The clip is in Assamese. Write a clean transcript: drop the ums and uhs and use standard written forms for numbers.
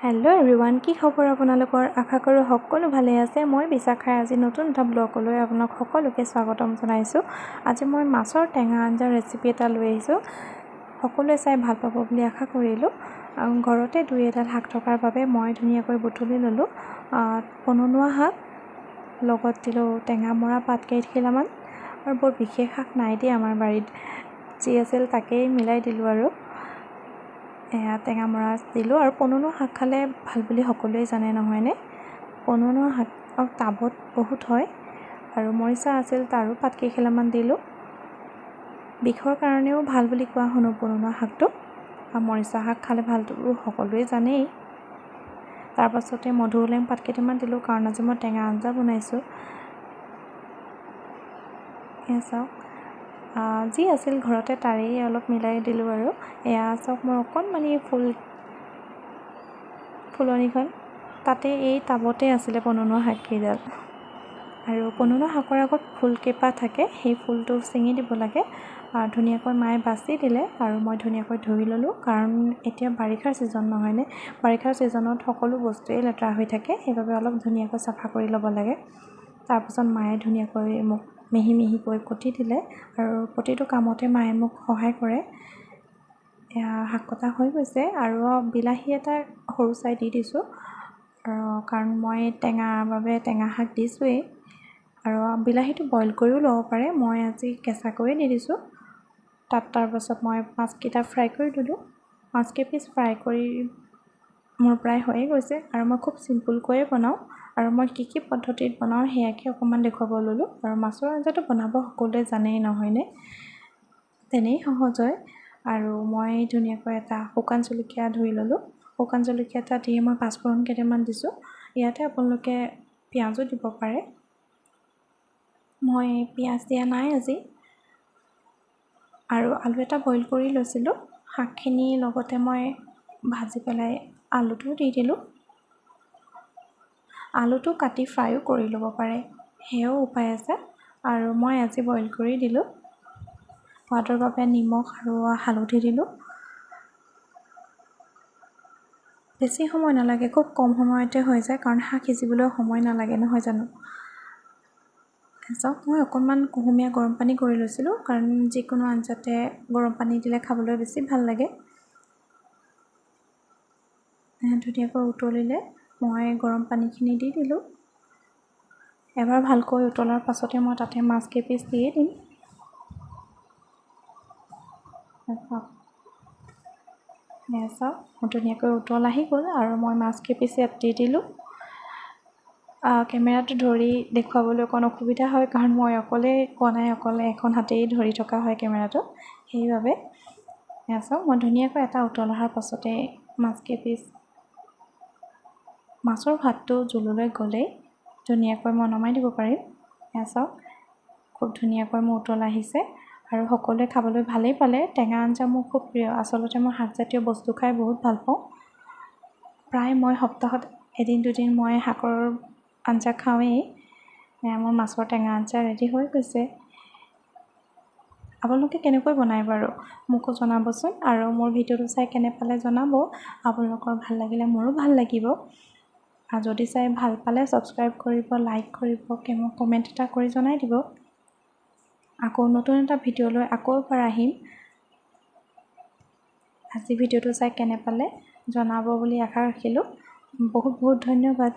হেল্ল' এভৰিৱান, কি খবৰ আপোনালোকৰ? আশা কৰোঁ সকলো ভালে আছে। মই বিশাখাই আজি নতুন এটা ব্লগলৈ আপোনাক সকলোকে স্বাগতম জনাইছোঁ। আজি মই মাছৰ টেঙা আঞ্জাৰ ৰেচিপি এটা লৈ আহিছোঁ। সকলোৱে চাই ভাল পাব বুলি আশা কৰিলোঁ। ঘৰতে দুই এডাল শাক থকাৰ বাবে মই ধুনীয়াকৈ বুটলি ল'লোঁ। পনৌনোৱা শাক লগত দিলোঁ, টেঙামৰা পাত কেইখিলামান আৰু বৰ বিশেষ শাক নাই দেই আমাৰ বাৰীত, যি আছিল তাকেই মিলাই দিলোঁ। আৰু এয়া টেঙামৰা দিলোঁ। আৰু পনৌনোৱা শাক খালে ভাল বুলি সকলোৱে জানে, নহয়নে? পনৌনোৱা শাক টাবত বহুত হয়। আৰু মৰিচা আছিল, তাৰো পাত কেইখিলামান দিলোঁ। বিষৰ কাৰণেও ভাল বুলি কোৱা শুনো পনৌনোৱা শাকটো। আৰু মৰিচা শাক খালে ভালটো সকলোৱে জানেই। তাৰপাছতে মধুসোলেং পাত কেইটামান দিলোঁ, কাৰণ আজি মই টেঙা আঞ্জা বনাইছোঁ। এয়া চাওক, যি আছিল ঘৰতে তাৰেই অলপ মিলাই দিলোঁ। আৰু এয়া চাওক, মোৰ অকণমানি ফুলনিখন, তাতে এই টাবতে আছিলে পনৌনোৱা শাককেইডাল। আৰু পনৌনোৱা শাকৰ আগত ফুলকেইপাহ থাকে, সেই ফুলটো ছিঙি দিব লাগে। ধুনীয়াকৈ মায়ে বাছি দিলে আৰু মই ধুনীয়াকৈ ধুই ল'লোঁ, কাৰণ এতিয়া বাৰিষাৰ ছিজন, নহয়নে? বাৰিষাৰ ছিজনত সকলো বস্তুৱেই লেতেৰা হৈ থাকে, সেইবাবে অলপ ধুনীয়াকৈ চাফা কৰি ল'ব লাগে। তাৰপাছত মায়ে ধুনীয়াকৈ মোক মিহি মিহিকৈ কুটি দিলে আৰু প্ৰতিটো কামতে মায়ে মোক সহায় কৰে। এয়া শাক কটা হৈ গৈছে আৰু বিলাহী এটা সৰু চাই দি দিছোঁ, কাৰণ মই টেঙাৰ বাবে টেঙা শাক দিছোঁৱেই। আৰু বিলাহীটো বইল কৰিও ল'ব পাৰে, মই আজি কেঁচাকৈয়ে দি দিছোঁ তাত। তাৰপাছত মই মাছকেইটা ফ্ৰাই কৰি ল'লোঁ। মাছকেইপিচ ফ্ৰাই কৰি মোৰ প্ৰায় হৈয়ে গৈছে। আৰু মই খুব চিম্পুলকৈয়ে বনাওঁ আৰু মই কি কি পদ্ধতিত বনাওঁ সেয়াকে অকণমান দেখুৱাব ল'লোঁ। আৰু মাছৰ আঞ্জাটো বনাব সকলোৱে জানেই, নহয়নে? তেনেই সহজ হয়। আৰু মই ধুনীয়াকৈ এটা শুকান জলকীয়া ধুই ল'লোঁ। শুকান জলকীয়া এটা দিয়ে মই পাঁচফোৰণ কেইটামান দিছোঁ। ইয়াতে আপোনালোকে পিঁয়াজো দিব পাৰে, মই পিঁয়াজ দিয়া নাই আজি। আৰু আলু এটা বইল কৰি লৈছিলোঁ। শাকখিনিৰ লগতে মই ভাজি পেলাই আলুটোও দি দিলোঁ। আলুটো কাটি ফ্ৰাইও কৰি ল'ব পাৰে, সেয়াও উপায় আছে। আৰু মই আজি বইল কৰি দিলোঁ। সোৱাদৰ বাবে নিমখ আৰু হালধি দিলোঁ। বেছি সময় নালাগে, খুব কম সময়তে হৈ যায়, কাৰণ শাক সিজিবলৈ সময় নালাগে, নহয় জানো? চাওক, মই অকণমান কুহুমীয়া গৰম পানী কৰি লৈছিলোঁ, কাৰণ যিকোনো আঞ্জাতে গৰম পানী দিলে খাবলৈ বেছি ভাল লাগে। ধুনীয়াকৈ উতলিলে মই গৰম পানীখিনি দি দিলোঁ। এবাৰ ভালকৈ উতলাৰ পাছতে মই তাতে মাছ কেইপিচ দিয়ে দিম। এয়া চাওক, ধুনীয়াকৈ উতল আহি গ'ল আৰু মই মাছ কেইপিচ ইয়াত দি দিলোঁ। কেমেৰাটো ধৰি দেখুৱাবলৈ অকণ অসুবিধা হয়, কাৰণ মই অকলে বনাই অকলে এখন হাতেই ধৰি থকা হয় কেমেৰাটো, সেইবাবে। এয়া চাওক, মই ধুনীয়াকৈ এটা উতল অহাৰ পাছতে মাছ কেইপিচ, মাছৰ সোৱাদটো জোললৈ গ'লেই ধুনীয়াকৈ মই নমাই দিব পাৰিম। এয়া চাওক, খুব ধুনীয়াকৈ মোৰ উতল আহিছে আৰু সকলোৱে খাবলৈ ভালেই পালে। টেঙা আঞ্জা মোৰ খুব প্ৰিয়। আচলতে মই শাকজাতীয় বস্তু খাই বহুত ভাল পাওঁ। প্ৰায় মই সপ্তাহত এদিন দুদিন মই শাকৰ আঞ্জা খাওঁৱেই। মোৰ মাছৰ টেঙা আঞ্জা ৰেডি হৈ গৈছে। আপোনালোকে কেনেকৈ বনায় বাৰু মোকো জনাবচোন। আৰু মোৰ ভিডিঅ'টো চাই কেনে পালে জনাব। আপোনালোকৰ ভাল লাগিলে মোৰো ভাল লাগিব। আৰু যদি চাই ভাল পালে ছাবস্ক্ৰাইব কৰিব, লাইক কৰিব, কমেণ্ট এটা কৰি জনাই দিব। আকৌ নতুন এটা ভিডিঅ' লৈ আকৌ এবাৰ আহিম। আজি ভিডিঅ'টো চাই কেনে পালে জনাব বুলি আশা ৰাখিলোঁ। বহুত বহুত ধন্যবাদ।